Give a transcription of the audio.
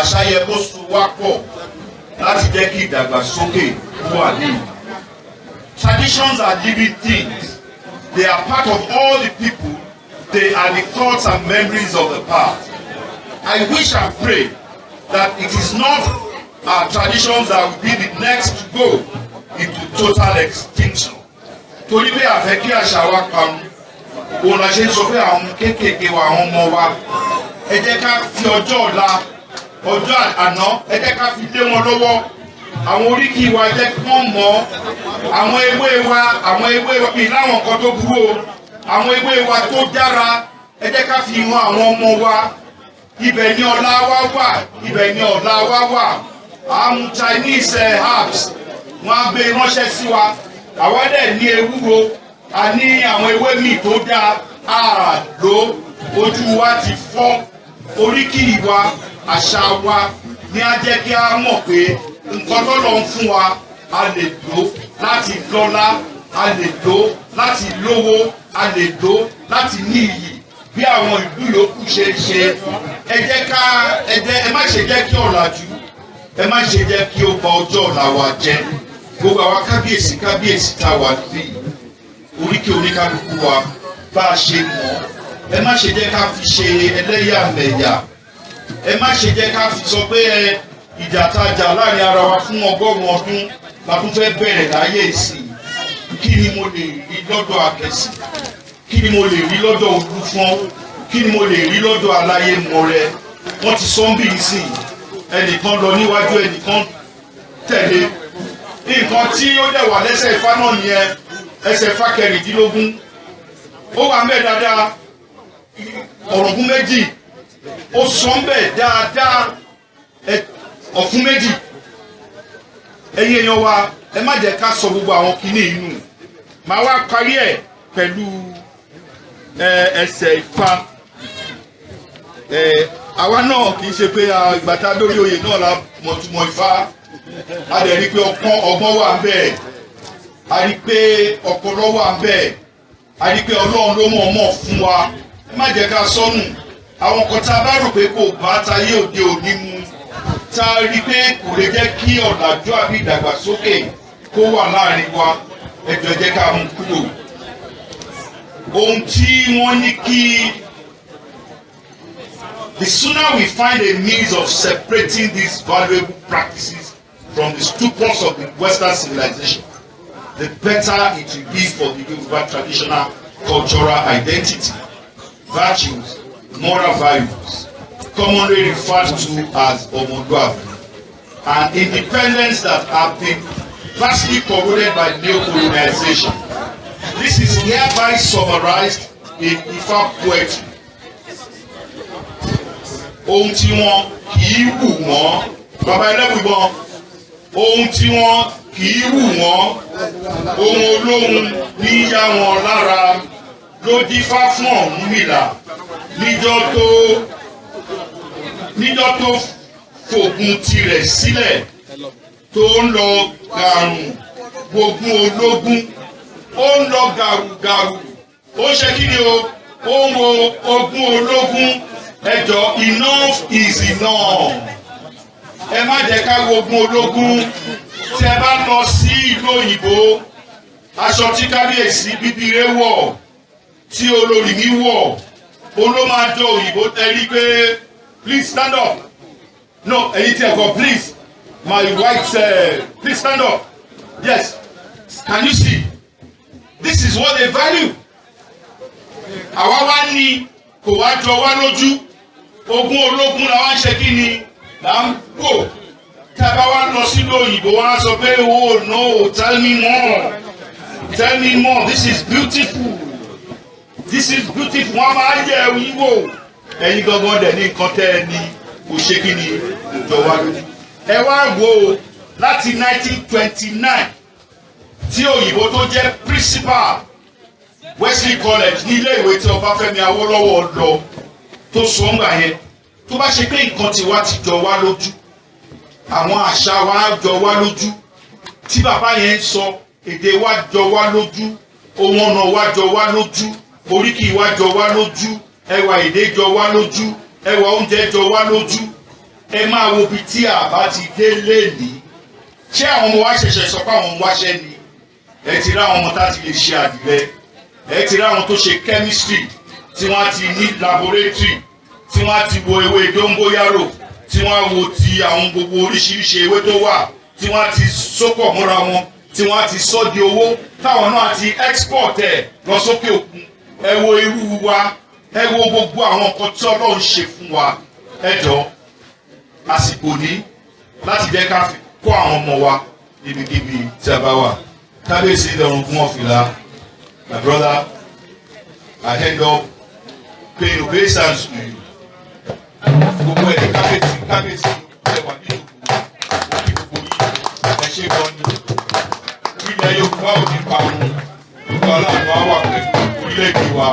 Àṣà yẹ kó so wá pọ̀ láti jẹ́ kí ìdàgbàsókè kó wà ní ìlú. Traditions are living things. They are part of all the people. They are the thoughts and memories of the past. I wish and pray that it is not our traditions that will be the next to go into total extinction. Torí pé a fẹ́ kí àṣà wa parun, òun la ṣe ń sọ pé àwọn kéékèèké wa, àwọn ọmọ wa, ẹ jẹ́ ká fi ọjọ́ ọ̀la, ọjọ́ àná, ẹ jẹ́ ká fi lé wọn lọ́wọ́. Àwọn oríkì wa, ẹ jẹ́ kí wọ́n mọ̀ ọ́. Àwọn ewé wa, àwọn ewé wa bíi láwọn nǹkan tó burú o, àwọn ewé wa tó dára, ẹ jẹ́ ká fi hàn àwọn ọmọ wa. Ibẹ̀ ni ọlá wa wà, ibẹ̀ ni ọlá wa wà. Àwọn Chinese herbs, wọ́n á gbé ránṣẹ́ sí wa. Àwa dẹ̀ ní ewúro, a ní àwọn ewé míì tó dáa, a lò, ojú wa ti fọ́. Oríkì wa, àṣà wa ní á jẹ́ kí a mọ̀ pé nǹkan tó lọ ń fún wa, a lè lò láti lọ́lá, a lè lò láti lówó, a lè lò láti ní iyì bí àwọn ìlú yòókù ṣe ṣe. Ẹ jẹ́ ká ẹ jẹ́ ẹ má ṣe jẹ́ kí ọ̀làjú, ẹ má ṣe jẹ́ kí ó bà ọjọ́ ọ̀la wa jẹ́. Gbogbo àwa kábíyèsí, kábíyèsí tá a wà níbí, oríkì oníkálukú wa bá a ṣe mọ̀, ẹ má ṣe jẹ́ ká fi ṣe ẹlẹ́yàmẹ̀yà. Ẹ má ṣe jẹ́ ká fi sọ pé ẹ ìjà tá a jà láàrin ara wa fún 100 ọdún la tún fẹ́ bẹ̀rẹ̀ láyé ìsìn. Kí ni mo lè rí lọ́dọ̀ Akẹ́sì? Kí ni mo lè rí lọ́dọ̀ Olúfọ́n? Kí ni mo lè rí lọ́dọ̀ Aláyé Mọ̀rẹ́? Wọ́n ti sọ ń bí ìsìn, ẹnìkan lọ níwájú, ẹnìkan tẹ̀lé. Nǹkan tí ó dẹ̀ wà lẹ́sẹ̀ Ifá náà nìyẹn. Ẹsẹ̀ Ifá 16, ó wà ń bẹ̀ dáadáa. Ọ̀ràngún méjì, ó sọ ń bẹ̀ dáadáa. Ọ̀fun méjì. Ẹ̀yin èèyàn wa, ẹ má jẹ́ ká sọ gbogbo àwọn kinní inú. Màá wá parí ẹ̀ pẹ̀lú ẹsẹ̀ Ifá. Àwa náà kì í ṣe pé ìgbà tá a lórí oyè náà la mọ̀túmọ̀ Ifá. A dẹ̀ rí i pé ọgbọ́n, ọgbọ́n wà ń bẹ̀. A rí i pé ọpọlọ wà ń bẹ̀. A rí i pé Ọlọ́run ló mọ̀ ọmọ fún wa. Ẹ má jẹ́ ká sọnù àwọn nǹkan tá a bá rò pé kò bá tayé òde òní mu, tá a rí i pé kò lè jẹ́ kí ọ̀làjú àbí ìdàgbàsókè kó wà láàrin wa. Ẹ jọ̀ọ́, ẹ jẹ́ ká mú kúrò. Ohun tí wọ́n ní kí, the sooner we find a means of separating these valuable practices from the stupors of the Western civilization, the better it will be for the Yoruba traditional cultural identity, virtues, moral values, commonly referred to as Ọmọlúàbí, and independence that have been vastly corroded by neo-colonization. This is hereby summarized in Ifa poetry. Ohun tí wọn kì í wù wọ́n, bàbá ẹlẹ́bùbọn, ohun tí wọn kì í wù wọ́n, ohun olóhun ní yá wọn lára, ló dífá fún Ọ̀rúnmìlà níjọ́ tó fògùn tirẹ̀ sílẹ̀, tó ń lọ gàrùn gbógun ológun. Ó ń lọ gàrúgàrú, ó ń ṣe kí ni o? Ó ń wo ogún ológun. Ẹ jọ̀ọ́, enough is enough. Ẹ má jẹ́ ká wo ogún ológun. Tí ẹ bá lọ sí ìlú òyìnbó, aṣọ tí kábíyèsí bíbíire wọ̀, tí olórí mi wọ̀, òun ló máa jọ òyìnbó. Ẹ rí pé, please stand up. No, ẹ̀yin tí ẹ kọ, please, my white, please stand up. Yes, can you see? This is what they value. Àwa wá ní kò wá jọ wá lójú. Ogún ológun la wá ń ṣe, kí ni là ń wò? Tí a bá wá lọ sílùú òyìnbó, wọn á sọ pé, "Oh no, tell me more, tell me more. This is beautiful, this is beautiful." Wọn máa yẹ ẹ̀yin wò. Ẹ̀yin gangan dẹ̀ ní nǹkan tẹ́ ẹ ní kò ṣe kí ni, kò jọ wá lójú. Ẹ wá wò ó, láti 1929 tí òyìnbó tó jẹ́ principal Wesley College ní ilé ìwé tí Ọbáfẹ́mi Awólọ́wọ̀ lọ tó sọ ń gbà yẹn, tó bá ṣe pé nǹkan tiwa ti jọ wá lójú, àwọn àṣà wa jọ wá lójú tí bàbá yẹn ń sọ, èdè wa jọ wá lójú, ohun ọ̀nà wa jọ wá lójú, oríkì wa jọ wá lójú, ẹwà èdè jọ wá lójú, ẹwà oúnjẹ jọ wá lójú. Ẹ máa wo ibi tí a bá ti dé lénìí. Ṣé àwọn ọmọ wa ṣẹ̀ṣẹ̀ sọ pé àwọn ń wáṣẹ́ ni? Ẹ ti rí àwọn ọmọ tá ti lè ṣe àdìrẹ, ẹ ti rí àwọn tó ṣe chemistry, tí wọ́n ti ní laboratory, tí wọ́n ti wo ewé dóngóyárò, tí wọ́n wo ti àwọn gbogbo oríṣiríṣi ewé tó wà, tí wọ́n ti sópọ̀ mọ́ra wọn, tí wọ́n ti sọ di owó, táwọn náà ti export ẹ̀ lọ sókè òkun. Ẹ wo irú wa, ẹ wo gbogbo àwọn nǹkan tí Ọlọ́run ṣe fún wa. Ẹ jọ, àsìkò ní láti jẹ́ ká fi kó àwọn ọmọ wa níbikíbi tí a bá wà. Kábíyèsí Ìdọ̀rùn Ọ̀fìlà, my brother, I end up paying obeisance to you. Gbogbo ẹ̀, kábíyèsí, kábíyèsí ẹ wà ní ìlú òkè, gbogbo yìí, ẹ ṣe gan ni. Ilẹ̀ Yorùbá ò ní parun. Gbogbo aláàánú á wà pẹ̀lú orílẹ̀-èdè wa.